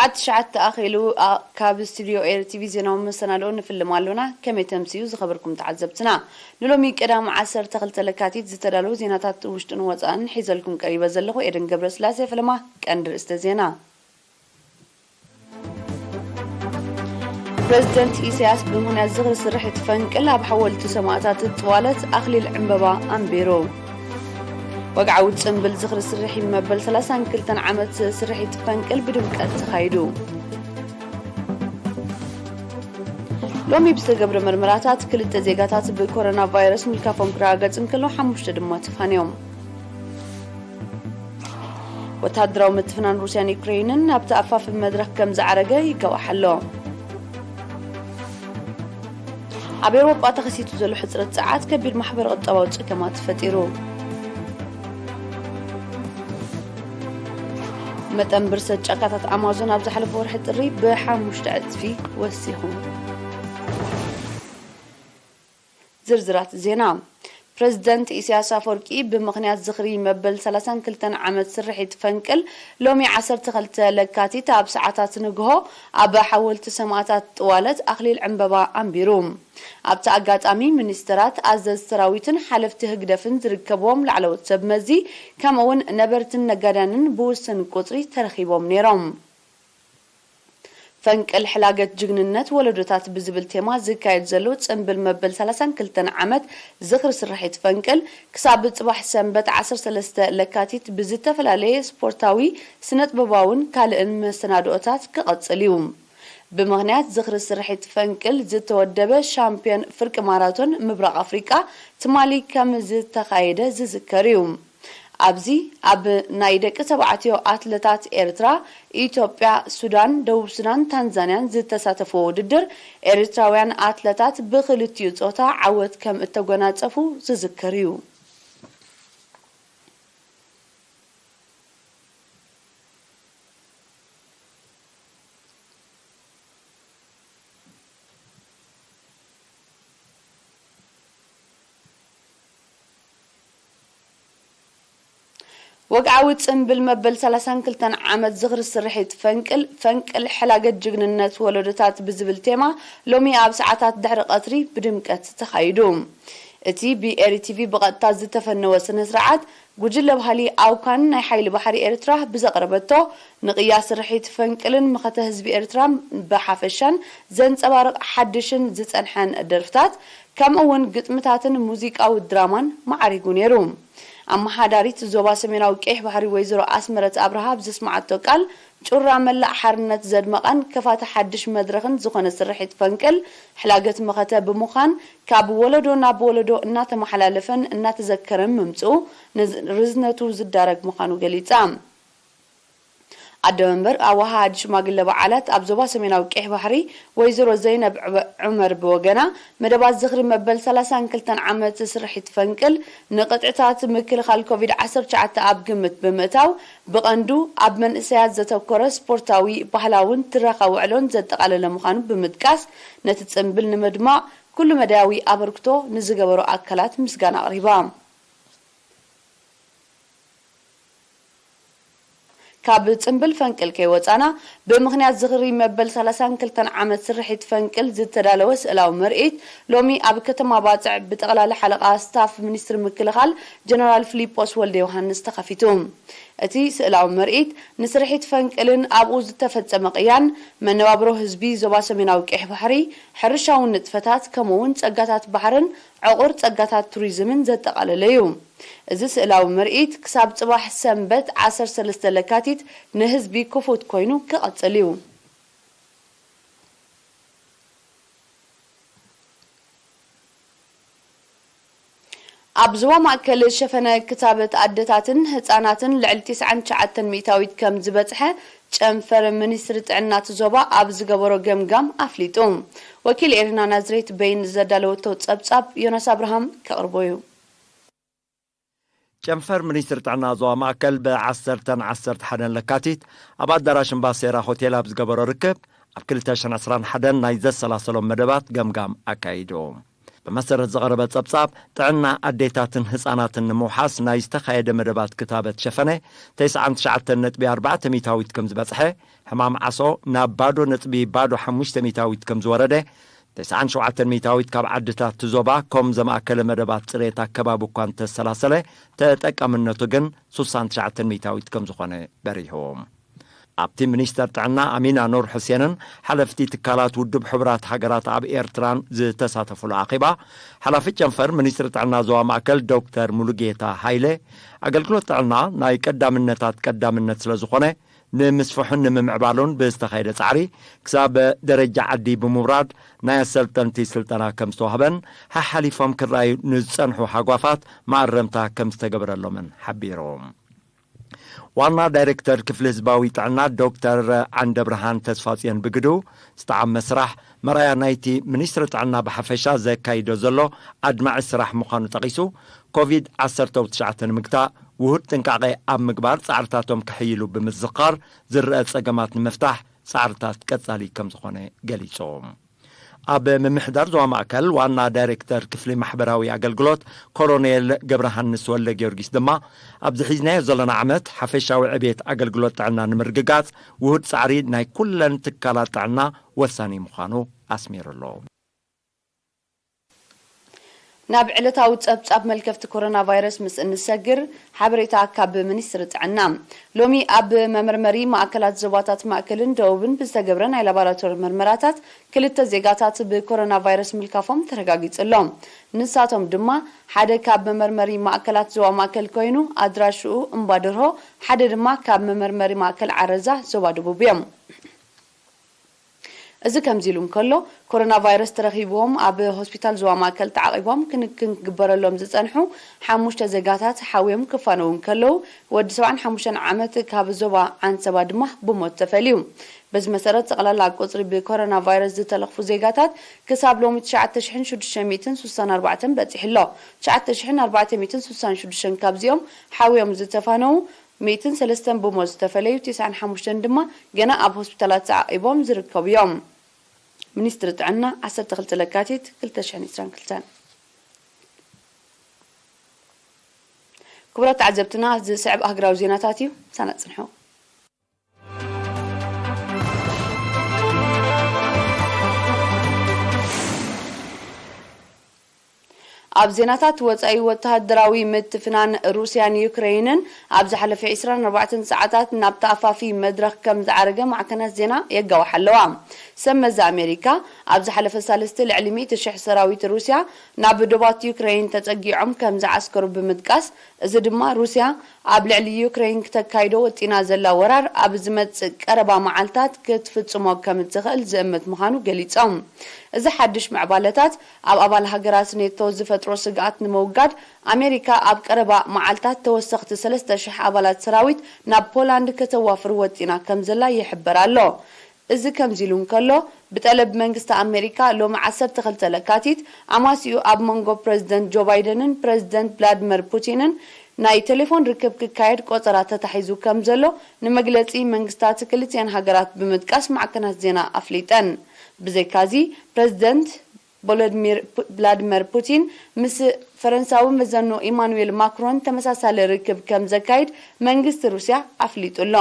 ሰዓት ትሽዓተ ኣኺሉ። ኣ-፣ ካብ ስቱድዮ ኤር ቲቪ ዜናዊ መሰናድኦ ንፍልም ኣሎና። ከመይ ተምስዩ ዝኸበርኩም ተዓዘብትና? ንሎሚ ቀዳም ዓሰርተ ክልተ ለካቲት ዝተዳለዉ ዜናታት ውሽጥን ወጻእን ሒዘልኩም ቀሪበ ዘለኹ ኤደን ገብረስላሴ። ፈለማ ቀንዲ ርእስተ ዜና። ፕረዚደንት ኢሳያስ ብምኽንያት ዝኽሪ ስርሒት ፈንቅል ኣብ ሓወልቲ ሰማእታት ጥዋለት ኣኽሊል ዕምበባ ኣንቢሩ። ወግዓዊ ጽምብል ዝኽሪ ስርሒት መበል ሰላሳን ክልተን ዓመት ስርሒት ፈንቅል ብድምቀት ተኻይዱ። ሎሚ ብዝተገብረ መርመራታት ክልተ ዜጋታት ብኮሮና ቫይረስ ምልካፎም ክረጋገጽ እንከሎ፣ ሓሙሽተ ድማ ተፋንዮም። ወተሃደራዊ ምትፍናን ሩስያን ዩክሬንን ኣብቲ ኣፋፍ መድረኽ ከም ዝዓረገ ይጋዋሕ ኣሎ። ኣብ ኤውሮጳ ተኸሲቱ ዘሎ ሕጽረት ጸዓት ከቢድ ማሕበረ ቁጠባዊ ጸገማት ፈጢሩ። መጠን ብርሰት ጫካታት ኣማዞን ኣብ ዝሓለፈ ወርሒ ጥሪ ብሓሙሽተ ዕጽፊ ወሲኹ። ዝርዝራት ዜና። ፕረዚደንት ኢሳያስ ኣፈወርቂ ብምኽንያት ዝኽሪ መበል ሰላሳን ክልተን ዓመት ስርሒት ፈንቅል ሎሚ ዓሰርተ ክልተ ለካቲት ኣብ ሰዓታት ንግሆ ኣብ ሓወልቲ ሰማእታት ጥዋለት ኣኽሊል ዕምበባ ኣንቢሩ። ኣብቲ ኣጋጣሚ ሚኒስተራት፣ ኣዘዝቲ ሰራዊትን ሓለፍቲ ህግደፍን ዝርከብዎም ላዕለዎት ሰብ መዚ፣ ከምኡ'ውን ነበርትን ነጋድያንን ብውስን ቁጽሪ ተረኺቦም ነይሮም። ፈንቅል ሕላገት ጅግንነት ወለዶታት ብዝብል ቴማ ዝካየድ ዘሎ ጽምብል መበል ሰላሳን ክልተን ዓመት ዝኽሪ ስርሒት ፈንቅል ክሳብ ጽባሕ ሰንበት ዓሰርተ ሰለስተ ለካቲት ብዝተፈላለየ ስፖርታዊ፣ ስነጥበባውን ካልእን መሰናድኦታት ክቐጽል እዩ። ብምኽንያት ዝኽሪ ስርሒት ፈንቅል ዝተወደበ ሻምፒዮን ፍርቂ ማራቶን ምብራቕ ኣፍሪቃ ትማሊ ከም ዝተኻየደ ዝዝከር እዩ። ኣብዚ ኣብ ናይ ደቂ ተባዕትዮ ኣትለታት ኤርትራ፣ ኢትዮጵያ፣ ሱዳን፣ ደቡብ ሱዳን፣ ታንዛንያን ዝተሳተፍዎ ውድድር፣ ኤርትራውያን ኣትለታት ብኽልቲኡ ጾታ ዓወት ከም እተጎናጸፉ ዝዝከር እዩ። ወግዓዊ ጽምብል መበል ሰላሳን ክልተን ዓመት ዝኽሪ ስርሒት ፈንቅል፣ ፈንቅል ሕላገት ጅግንነት ወለዶታት ብዝብል ቴማ ሎሚ ኣብ ሰዓታት ድሕሪ ቀትሪ ብድምቀት ተኻይዱ። እቲ ብኤሪ ቲቪ ብቐጥታ ዝተፈነወ ስነ ስርዓት፣ ጉጅለ ባህሊ ኣውካን ናይ ሓይሊ ባሕሪ ኤርትራ ብዘቕረበቶ፣ ንቕያ ስርሒት ፈንቅልን መኸተ ህዝቢ ኤርትራ ብሓፈሻን ዘንጸባርቕ ሓድሽን ዝጸንሐን ደርፍታት፣ ከምኡ እውን ግጥምታትን ሙዚቃዊ ድራማን ማዕሪጉ ነይሩ። ኣመሓዳሪት ዞባ ሰሜናዊ ቀይሕ ባሕሪ ወይዘሮ ኣስመረት ኣብርሃ ኣብ ዘስመዓቶ ቃል፣ ጩራ መላእ ሓርነት ዘድመቐን ከፋቲ ሓድሽ መድረኽን ዝኾነ ስርሒት ፈንቅል፣ ሕላገት መኸተ ብምዃን፣ ካብ ወለዶ ናብ ወለዶ እናተመሓላለፈን እናተዘከረን ምምጽኡ፣ ንዝ-፣ ርዝነቱ ዝዳረግ ምዃኑ ገሊጻ። ኣደ መንበር ኣወሃሃዲ ሽማግለ በዓላት ኣብ ዞባ ሰሜናዊ ቀይሕ ባሕሪ ወይዘሮ ዘይነብ ዑበ-፣ ዑመር ብወገና፣ መደባት ዝኽሪ መበል ሰላሳን ክልተን ዓመት ስርሒት ፈንቅል ንቅጥዕታት ምክልኻል ኮቪድ ዓሰርተ ትሽዓተ ኣብ ግምት ብምእታው፣ ብቐንዱ ኣብ መንእሰያት ዘተኮረ ስፖርታዊ፣ ባህላውን ትረኻ ውዕሎን ዘጠቓለለ ምዃኑ ብምጥቃስ፣ ነቲ ጽምብል ንምድማቕ ኩሉ መዳያዊ ኣበርክቶ ንዝገበሩ ኣካላት ምስጋና ኣቕሪባ። ካብ ጽምብል ፈንቅል ከይወጻና፣ ብምኽንያት ዝኽሪ መበል ሰላሳን ክልተን ዓመት ስርሒት ፈንቅል ዝተዳለወ ስእላዊ ምርኢት፣ ሎሚ ኣብ ከተማ ባጽዕ ብጠቕላሊ ሓለቓ ስታፍ ሚኒስትሪ ምክልኻል ጀነራል ፊሊጶስ ወልደ ዮሃንስ ተኸፊቱ። እቲ ስእላዊ ምርኢት፣ ንስርሒት ፈንቅልን ኣብኡ ዝተፈጸመ ቅያን፣ መነባብሮ ህዝቢ ዞባ ሰሜናዊ ቀይሕ ባሕሪ፣ ሕርሻዊ ንጥፈታት፣ ከምኡ'ውን ጸጋታት ባሕርን ዕቑር ጸጋታት ቱሪዝምን ዘጠቓለለ እዩ። እዚ ስእላዊ ምርኢት ክሳብ ጽባሕ ሰንበት ዓሰርተ ሰለስተ ለካቲት ንህዝቢ ክፉት ኮይኑ ክቐጽል እዩ። ኣብ ዞባ ማእከል ሸፈነ ክታበት ኣደታትን ህጻናትን ልዕሊ ተስዓን ትሽዓተን ሚእታዊት ከም ዝበጽሐ ጨንፈር ሚኒስትሪ ጥዕና እቲ ዞባ ኣብ ዝገበሮ ገምጋም ኣፍሊጡ። ወኪል ኤሪና ናዝሬት በይን ዘዳለወቶ ጸብጻብ ዮናስ ኣብርሃም ከቕርቦ እዩ። ጨንፈር ሚኒስትሪ ጥዕና ዞባ ማእከል ብዓሰርተን ዓሰርተ ሓደን ለካቲት ኣብ ኣዳራሽ እምባሴራ ሆቴል ኣብ ዝገበሮ ርክብ፣ ኣብ ክልተ ሽሕን ዕስራን ሓደን ናይ ዘሰላሰሎም መደባት ገምጋም ኣካይዱ። ብመሰረት ዝቐረበ ጸብጻብ፣ ጥዕና ኣዴታትን ህጻናትን ንምውሓስ ናይ ዝተኻየደ መደባት ክታበት ሸፈነ፣ ተስዓን ትሽዓተን ነጥቢ ኣርባዕተ ሚእታዊት ከም ዝበጽሐ፣ ሕማም ዓሶ ናብ ባዶ ነጥቢ ባዶ ሓሙሽተ ሚእታዊት ከም ዝወረደ፣ ተስዓን ሸውዓተን ሚእታዊት ካብ ዓድታት እቲ ዞባ ኮም ዘማእከለ መደባት ጽሬት ኣከባቢ እኳ እንተሰላሰለ፣ ተጠቃምነቱ ግን ሱሳን ትሽዓተን ሚእታዊት ከም ዝኾነ በሪሁ። ኣብቲ ሚኒስተር ጥዕና ኣሚና ኑር ሕሴንን ሓለፍቲ ትካላት ውድብ ሕቡራት ሃገራት ኣብ ኤርትራን ዝተሳተፉሉ ኣኼባ፣ ሓላፊ ጨንፈር ሚኒስትሪ ጥዕና ዞባ ማእከል ዶክተር ሙሉጌታ ሃይለ፣ ኣገልግሎት ጥዕና ናይ ቀዳምነታት ቀዳምነት ስለ ዝኾነ፣ ንምስፍሑን ንምምዕባሉን ብዝተኻየደ ጻዕሪ፣ ክሳብ ደረጃ ዓዲ ብምውራድ ናይ ኣሰልጠንቲ ስልጠና ከም ዝተዋህበን፣ ሓሓሊፎም ክረኣዩ ንዝጸንሑ ሃጓፋት መኣረምታ ከም ዝተገበረሎምን ሓቢሩ። ዋና ዳይሬክተር ክፍሊ ህዝባዊ ጥዕና ዶክተር ዓንደብርሃን ተስፋጽዮን ብግዱ፣ ዝተዓመ ስራሕ መርኣያ ናይቲ ሚኒስትሪ ጥዕና ብሓፈሻ ዘካይዶ ዘሎ ኣድማዒ ስራሕ ምዃኑ ጠቒሱ፣ ኮቪድ ዓሰርተ ትሽዓተ ንምግታእ ውሁድ ጥንቃቐ ኣብ ምግባር ጻዕርታቶም ከሕይሉ ብምዝኻር፣ ዝረአ ጸገማት ንምፍታሕ ጻዕርታት ቀጻሊ ከም ዝኾነ ገሊጹ። ኣብ ምምሕዳር ዞባ ማእከል ዋና ዳይሬክተር ክፍሊ ማሕበራዊ ኣገልግሎት ኮሎኔል ገብረሃንስ ወልደ ጊዮርጊስ ድማ፣ ኣብዚ ሒዝናዮ ዘለና ዓመት ሓፈሻዊ ዕቤት ኣገልግሎት ጥዕና ንምርግጋጽ ውሁድ ጻዕሪ ናይ ኩለን ትካላት ጥዕና ወሳኒ ምዃኑ ኣስሚሩሉ። ናብ ዕለታዊ ጸብጻብ መልከፍቲ ኮሮና ቫይረስ ምስ እንሰግር፣ ሓበሬታ ካብ ሚኒስትሪ ጥዕና። ሎሚ ኣብ መመርመሪ ማእከላት ዞባታት ማእከልን ደቡብን ብዝተገብረ ናይ ላቦራቶሪ መርመራታት፣ ክልተ ዜጋታት ብኮሮና ቫይረስ ምልካፎም ተረጋጊጹ ኣሎ። ንሳቶም ድማ፣ ሓደ ካብ መመርመሪ ማእከላት ዞባ ማእከል ኮይኑ፣ ኣድራሽኡ እምባ ደርሆ፣ ሓደ ድማ ካብ መመርመሪ ማእከል ዓረዛ ዞባ ደቡብ እዮም። እዚ ከምዚ ኢሉ እንከሎ፣ ኮሮና ቫይረስ ተረኺብዎም ኣብ ሆስፒታል ዞባ ማእከል ተዓቒቦም ክንክን ክግበረሎም ዝጸንሑ ሓሙሽተ ዜጋታት ሓውዮም ክፋነዉ እንከለዉ፣ ወዲ ሰብዓን ሓሙሽተን ዓመት ካብ ዞባ ዓንሰባ ድማ ብሞት ተፈልዩ። በዚ መሰረት፣ ጠቕላላ ቁጽሪ ብኮሮና ቫይረስ ዝተለኽፉ ዜጋታት ክሳብ ሎሚ ትሽዓተ ሽሕን ሽዱሽተ ሚእትን ሱሳን ኣርባዕተን በጺሑ ኣሎ። ትሽዓተ ሽሕን ኣርባዕተ ሚእትን ሱሳን ሽዱሽተን ካብዚኦም ሓውዮም ዝተፋነዉ፣ ሚእትን ሰለስተን ብሞት ዝተፈለዩ፣ ተስዓን ሓሙሽተን ድማ ገና ኣብ ሆስፒታላት ተዓቒቦም ዝርከቡ እዮም። ሚኒስትሪ ጥዕና፣ ዓሰርተ ክልተ ለካቲት ክልተ ሽሕን ዕስራን ክልተን። ክቡራት ተዓዘብትና፣ ዝስዕብ ኣህጉራዊ ዜናታት እዩ። ሳና ጽንሑ። ኣብ ዜናታት ወጻኢ፣ ወተሃደራዊ ምትፍናን ሩስያን ዩክረይንን ኣብ ዝሓለፈ ዕስራን ኣርባዕተን ሰዓታት ናብ ተኣፋፊ መድረኽ ከም ዝዓረገ ማዕከናት ዜና የጋውሓ ኣለዋ። ሰብ መዚ ኣሜሪካ፣ ኣብ ዝሓለፈ ሳልስቲ ልዕሊ ሚእቲ ሽሕ ሰራዊት ሩስያ ናብ ዶባት ዩክረይን ተጸጊዖም ከም ዝዓስከሩ ብምጥቃስ፣ እዚ ድማ ሩስያ ኣብ ልዕሊ ዩክረይን ክተካይዶ ወጢና ዘላ ወራር ኣብ ዝመጽእ ቀረባ መዓልታት ክትፍጽሞ ከም እትኽእል ዝእምት ምዃኑ ገሊጾም። እዚ ሓድሽ ምዕባለታት ኣብ ኣባል ሃገራት ኔቶ ዝፈጥሮ ስግኣት ንምውጋድ፣ ኣሜሪካ ኣብ ቀረባ መዓልታት ተወሰኽቲ ሰለስተ ሽሕ ኣባላት ሰራዊት ናብ ፖላንድ ከተዋፍር ወጢና ከም ዘላ ይሕበር ኣሎ። እዚ ከምዚ ኢሉ እንከሎ፣ ብጠለብ መንግስቲ ኣሜሪካ፣ ሎሚ ዓሰርተ ክልተ ለካቲት፣ ኣማሲኡ ኣብ መንጎ ፕረዚደንት ጆ ባይደንን ፕረዚደንት ቭላድመር ፑቲንን ናይ ቴሌፎን ርክብ ክካየድ ቆጸራ ተታሒዙ ከም ዘሎ፣ ንመግለጺ መንግስታት ክልቲኣን ሃገራት ብምጥቃስ ማዕከናት ዜና ኣፍሊጠን። ብዘይካዚ፣ ፕረዚደንት ቮሎድሚር ፑ-፣ ቭላድመር ፑቲን ምስ ፈረንሳዊ መዘኑ ኢማኑኤል ማክሮን ተመሳሳሊ ርክብ ከም ዘካይድ መንግስቲ ሩስያ ኣፍሊጡ ኣሎ።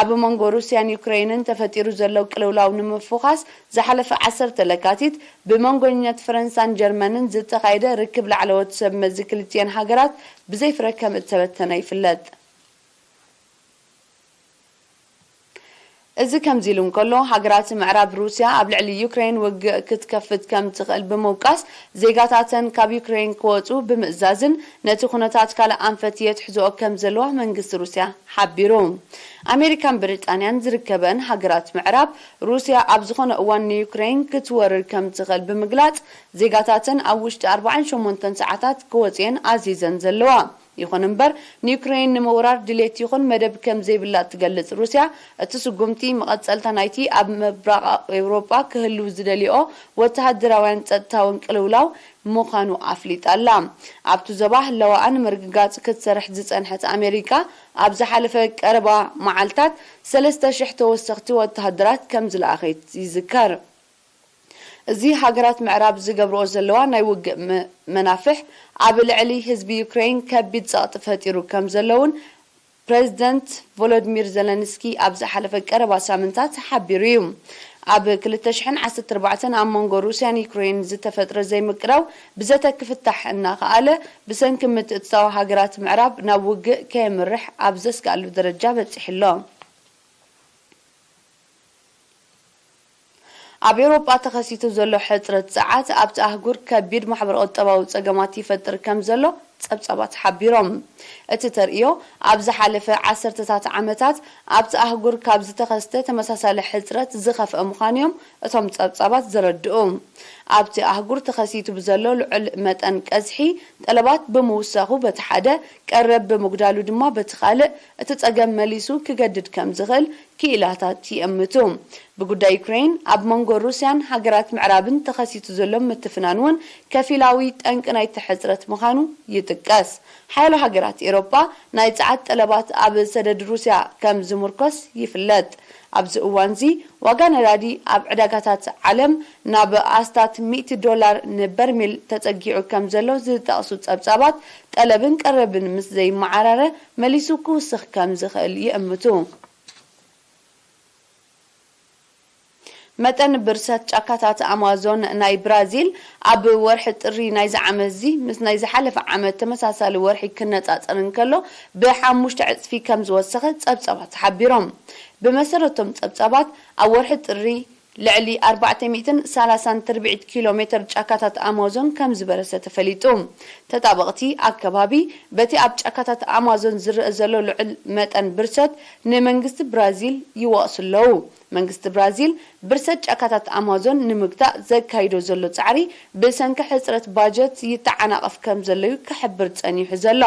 ኣብ መንጎ ሩስያን ዩክረይንን ተፈጢሩ ዘሎ ቅልውላው ንምፍዃስ፣ ዝሓለፈ ዓሰርተ ለካቲት ብመንጎኛት ፈረንሳን ጀርመንን ዝተኻየደ ርክብ ላዕለዎት ሰብ መዚ ክልቲኣን ሃገራት ብዘይፍረ ከም እተበተነ ይፍለጥ። እዚ ከምዚ ኢሉ እንከሎ፣ ሃገራት ምዕራብ፣ ሩስያ ኣብ ልዕሊ ዩክሬን ውግእ ክትከፍት ከም ትኽእል ብምውቃስ፣ ዜጋታተን ካብ ዩክሬን ክወጹ ብምእዛዝን ነቲ ኩነታት ካልእ ኣንፈት የትሕዝኦ ከም ዘለዋ መንግስቲ ሩስያ ሓቢሩ። ኣሜሪካን ብሪጣንያን ዝርከበን ሃገራት ምዕራብ፣ ሩስያ ኣብ ዝኾነ እዋን ንዩክሬን ክትወርር ከም ትኽእል ብምግላጽ፣ ዜጋታተን ኣብ ውሽጢ ኣርባዓን ሸሞንተን ሰዓታት ክወጹ እየን ኣዚዘን ዘለዋ። ይኹን እምበር፣ ንዩክሬን ንምውራር ድሌት ይኹን መደብ ከም ዘይብላ እትገልጽ ሩስያ፣ እቲ ስጉምቲ መቐጸልታ ናይቲ ኣብ ምብራቕ ኤውሮጳ ክህሉ ዝደልይኦ ወተሃደራውያን ጸጥታውን ቅልውላው ምዃኑ ኣፍሊጣ ኣላ። ኣብቲ ዞባ ህላወኣ ንምርግጋጽ ክትሰርሕ ዝጸንሐት ኣሜሪካ፣ ኣብ ዝሓለፈ ቀረባ መዓልታት ሰለስተ ሽሕ ተወሰኽቲ ወተሃደራት ከም ዝለኣኸት ይዝከር። እዚ ሃገራት ምዕራብ ዝገብርኦ ዘለዋ ናይ ውግእ መ-፣ መናፍሕ ኣብ ልዕሊ ህዝቢ ዩክሬን ከቢድ ጸቕጢ ፈጢሩ ከም ዘሎ እውን ፕሬዚደንት ቮሎዲሚር ዘለንስኪ ኣብ ዝሓለፈ ቀረባ ሳምንታት ሓቢሩ እዩ። ኣብ ክልተ ሽሕን ዓሰርተ ኣርባዕተን ኣብ መንጎ ሩስያን ዩክሬን ዝተፈጥረ ዘይምቅዳው ብዘተ ክፍታሕ እናኸኣለ፣ ብሰንኪ ምትእትታው ሃገራት ምዕራብ ናብ ውግእ ከየምርሕ ኣብ ዘስግኣሉ ደረጃ በጺሑ ኣሎ። ኣብ ኤውሮጳ ተኸሲቱ ዘሎ ሕጽረት ጸዓት ኣብቲ ኣህጉር ከቢድ ማሕበረ-ቁጠባዊ ጸገማት ይፈጥር ከም ዘሎ ጸብጻባት ሓቢሮም። እቲ ተርእዮ ኣብ ዝሓለፈ ዓሰርተታት ዓመታት ኣብቲ ኣህጉር ካብ ዝተኸስተ ተመሳሳሊ ሕጽረት ዝኸፍአ ምዃኑ እዮም እቶም ጸብጻባት ዘረድኡ። ኣብቲ ኣህጉር ተኸሲቱ ብዘሎ ልዑል መጠን ቀዝሒ፣ ጠለባት ብምውሳኹ በቲ ሓደ፣ ቀረብ ብምጉዳሉ ድማ በቲ ካልእ፣ እቲ ጸገም መሊሱ ክገድድ ከም ዝኽእል ክኢላታት ይእምቱ። ብጉዳይ ዩክሬን፣ ኣብ መንጎ ሩስያን ሃገራት ምዕራብን ተኸሲቱ ዘሎ ምትፍናን እውን ከፊላዊ ጠንቂ ናይቲ ሕጽረት ምዃኑ ይጥቀስ። ሓያሎ ሃገራት ኤውሮጳ ናይ ጸዓት ጠለባት ኣብ ሰደድ ሩስያ ከም ዝምርኮስ ይፍለጥ። ኣብዚ እዋንዚ ዋጋ ነዳዲ ኣብ ዕዳጋታት ዓለም ናብ ኣስታት ሚእቲ ዶላር ንበርሚል ተጸጊዑ ከም ዘሎ ዝጠቕሱ ጸብጻባት፣ ጠለብን ቀረብን ምስ ዘይመዓራረ መሊሱ ክውስኽ ከም ዝኽእል ይእምቱ። መጠን ብርሰት ጫካታት ኣማዞን ናይ ብራዚል ኣብ ወርሒ ጥሪ ናይዚ ዓመትዚ ምስ ናይ ዝሓለፈ ዓመት ተመሳሳሊ ወርሒ ክነጻጸር እንከሎ ብሓሙሽተ ዕጽፊ ከም ዝወሰኸ ጸብጻባት ሓቢሮም። ብመሰረቶም ጸብጻባት ኣብ ወርሒ ጥሪ ልዕሊ ኣርባዕተ ሚእትን ሰላሳን ትርብዒት ኪሎ ሜትር ጫካታት ኣማዞን ከም ዝበረሰ ተፈሊጡ። ተጣበቕቲ ኣከባቢ በቲ ኣብ ጫካታት ኣማዞን ዝረአ ዘሎ ልዑል መጠን ብርሰት ንመንግስቲ ብራዚል ይወቕሱ ኣለዉ። መንግስቲ ብራዚል ብርሰት ጫካታት ኣማዞን ንምግታእ ዘካይዶ ዘሎ ጻዕሪ ብሰንኪ ሕጽረት ባጀት ይተዓናቐፍ ከም ዘሎ እዩ ክሕብር ጸኒሑ ዘሎ።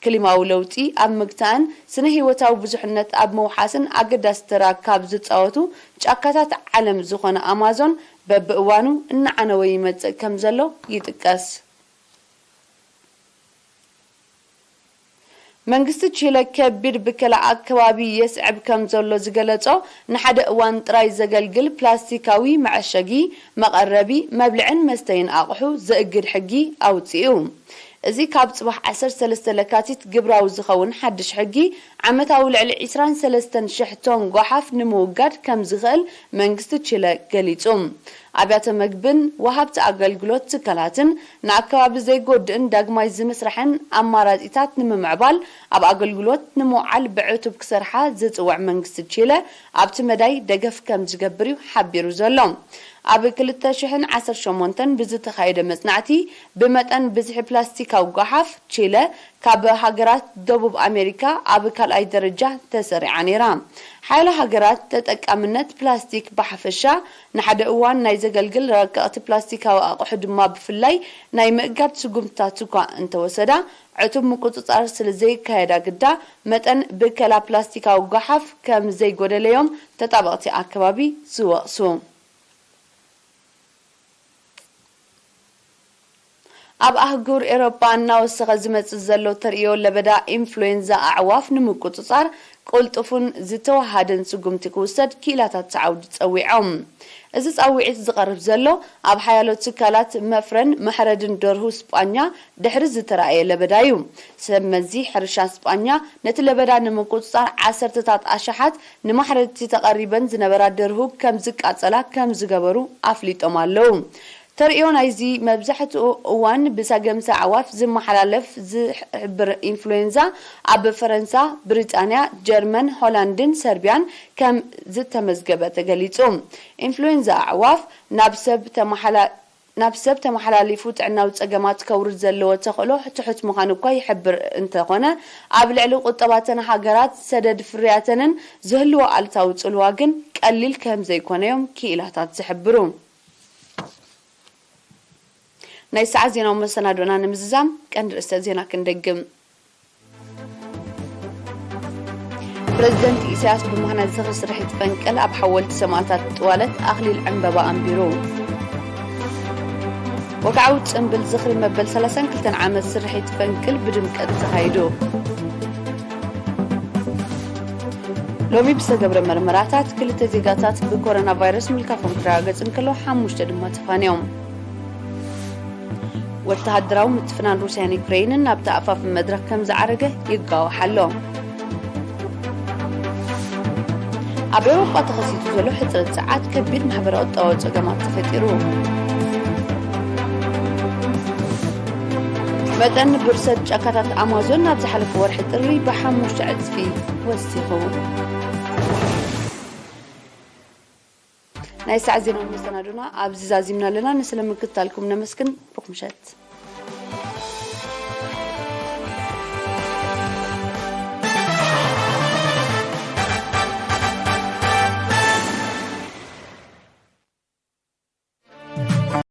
ክሊማዊ ለውጢ ኣብ ምግታእን ስነ ህይወታዊ ብዙሕነት ኣብ ምውሓስን ኣገዳሲ ተራ ካብ ዝጻወቱ ጫካታት ዓለም ዝኾነ ኣማዞን በብእዋኑ እናዓነወ ይመጽእ ከም ዘሎ ይጥቀስ። መንግስቲ ቺለ ከቢድ ብከላ ኣከባቢ የስዕብ ከም ዘሎ ዝገለጾ ንሓደ እዋን ጥራይ ዘገልግል ፕላስቲካዊ መዐሸጊ፣ መቐረቢ፣ መብልዕን መስተይን ኣቕሑ ዘእግድ ሕጊ ኣውጺኡ። እዚ ካብ ጽባሕ ዓሰርተ ሰለስተ ለካቲት ግብራዊ ዝኸውን ሓድሽ ሕጊ፣ ዓመታዊ ልዕሊ ዕስራን ሰለስተን ሽሕ ቶን ጓሓፍ ንምውጋድ ከም ዝኽእል መንግስቲ ቺለ ገሊጹ። ኣብያተ መግብን ወሃብቲ ኣገልግሎት ትካላትን ንኣከባቢ ዘይጎድእን ዳግማይ ዝምስራሕን ኣማራጺታት ንምምዕባል ኣብ ኣገልግሎት ንምውዓል ብዕቱብ ክሰርሓ ዝጽውዕ መንግስቲ ቺለ ኣብቲ መዳይ ደገፍ ከም ዝገብር እዩ ሓቢሩ ዘሎ። ኣብ ክልተ ሽሕን ዓሰርተ ሸሞንተን ብዝተኻየደ መጽናዕቲ ብመጠን ብዝሒ ፕላስቲካዊ ጓሓፍ ቺለ ካብ ሃገራት ደቡብ ኣሜሪካ ኣብ ካልኣይ ደረጃ ተሰሪዓ ነይራ። ሓያሎ ሃገራት ተጠቃምነት ፕላስቲክ ብሓፈሻ ንሓደ እዋን ናይ ዘገልግል ረቀቕቲ ፕላስቲካዊ ኣቑሑ ድማ ብፍላይ ናይ ምእጋድ ስጉምትታት እኳ እንተወሰዳ፣ ዕቱብ ምቁጽጻር ስለ ዘይካየዳ ግዳ መጠን ብከላ ፕላስቲካዊ ጓሓፍ ከም ዘይጎደለዮም ተጣበቕቲ ኣከባቢ ዝወቕሱ። ኣብ ኣህጉር ኤውሮጳ እናወሰኸ ዝመጽእ ዘሎ ተርእዮ ለበዳ ኢንፍሉዌንዛ ኣዕዋፍ ንምቁጽጻር ቅልጡፍን ዝተወሃደን ስጉምቲ ክውሰድ ክኢላታት ዓውዲ ጸዊዖም። እዚ ጻውዒት ዝቐርብ ዘሎ ኣብ ሓያሎ ትካላት መፍረን መሕረድን ደርሁ ስጳኛ ድሕሪ ዝተራእየ ለበዳ እዩ። ሰብ መዚ ሕርሻ ስጳኛ ነቲ ለበዳ ንምቁጽጻር ዓሰርተታት ኣሽሓት ንማሕረድቲ ተቐሪበን ዝነበራ ደርሁ ከም ዝቃጸላ ከም ዝገበሩ ኣፍሊጦም ኣለዉ። ተርእዮ ናይዚ መብዛሕትኡ እዋን ብሳገምቲ ኣዕዋፍ ዝመሓላለፍ ዝሕብር ኢንፍሉዌንዛ ኣብ ፈረንሳ፣ ብሪጣንያ፣ ጀርመን፣ ሆላንድን ሰርቢያን ከም ዝተመዝገበ ተገሊጹ። ኢንፍሉዌንዛ ኣዕዋፍ ናብ ሰብ ተመሓላ-፣ ናብ ሰብ ተመሓላሊፉ ጥዕናዊ ጸገማት ከውርድ ዘለዎ ተኽእሎ ትሑት ምዃኑ እኳ ይሕብር እንተኾነ፣ ኣብ ልዕሊ ቁጠባተን ሃገራት ሰደድ ፍርያተንን ዝህልዎ ኣሉታዊ ጽልዋ ግን ቀሊል ከም ዘይኮነ እዮም ክኢላታት ዝሕብሩ። ናይ ሰዓት ዜናዊ መሰናዶና ንምዝዛም ቀንዲ ርእሰ ዜና ክንደግም። ፕረዚደንት ኢሳያስ ብምኽንያት ዝኽሪ ስርሒት ፈንቅል ኣብ ሓወልቲ ሰማእታት ጥዋለት ኣኽሊል ዕምበባ ኣንቢሩ። ወግዓዊ ጽምብል ዝኽሪ መበል ሰላሳን ክልተን ዓመት ስርሒት ፈንቅል ብድምቀት ተኻይዱ። ሎሚ ብዝተገብረ መርመራታት ክልተ ዜጋታት ብኮሮና ቫይረስ ምልካፎም ክረጋገጽ እንከሎ፣ ሓሙሽተ ድማ ተፋንዮም። ወተሃደራዊ ምትፍናን ሩስያን ዩክሬይንን ናብ ተኣፋፊ መድረኽ ከም ዝዓረገ ይጋዋሕ ኣሎ። ኣብ ኤውሮጳ ተኸሲቱ ዘሎ ሕጽረት ጸዓት ከቢድ ማሕበራዊ ቁጠባዊ ጸገማት ተፈጢሩ። መጠን ብርሰት ጫካታት ኣማዞን ኣብ ዝሓለፈ ወርሒ ጥሪ ብሓሙሽተ ዕጽፊ ወሲኹ። ናይ ሰዓት ዜና መሰናዶና ኣብዚ ዛዚምና ኣለና። ንስለ ምክትታልኩም ነመስግን። ብሩኽ ምሸት።